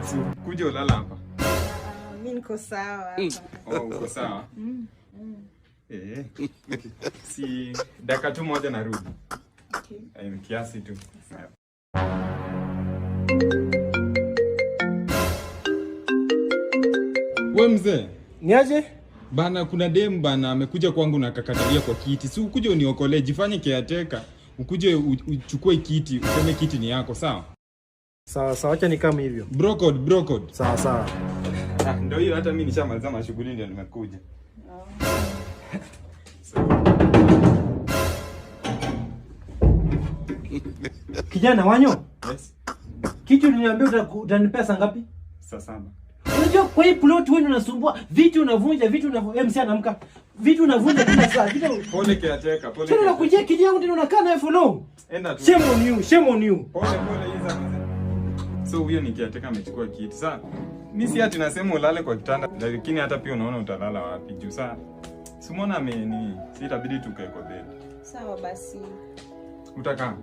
Si kuja ulala hapa. Mimi niko sawa. Oh, uko sawa? Eh. Okay. Si dakika tu moja narudi. Okay. Kiasi tu. We mzee, Niaje? Bana kuna dem bana amekuja kwangu na kakatalia kwa kiti. Si ukuje uniokolee, jifanye caretaker. Ukuje uchukue kiti, useme kiti ni yako, sawa? Sawa sawa, acha ni kama hivyo. Bro code, bro code. Sawa sawa. Ah, ndio hiyo, hata mimi nishamaliza mashughuli ndio nimekuja. Kijana Wanyo, Yes. kitu uliniambia utanipea saa ngapi? Saa 7. Unajua kwa hii plot wewe unasumbua, vitu unavunja, vitu unavunja, MC anaamka. Vitu unavunja kila saa. Vitu Pole caretaker, pole. Tena nakujia kiti yangu tena unakaa naye for long. Enda tu. Shame on you, shame on you. Pole pole hizo mzee. So huyo ni caretaker amechukua kiti. Sasa mimi si ati nasema ulale kwa kitanda, lakini hata pia unaona utalala wapi juu saa. Si umeona ameni, si itabidi tukae kwa bed. Sawa basi. Utakaa?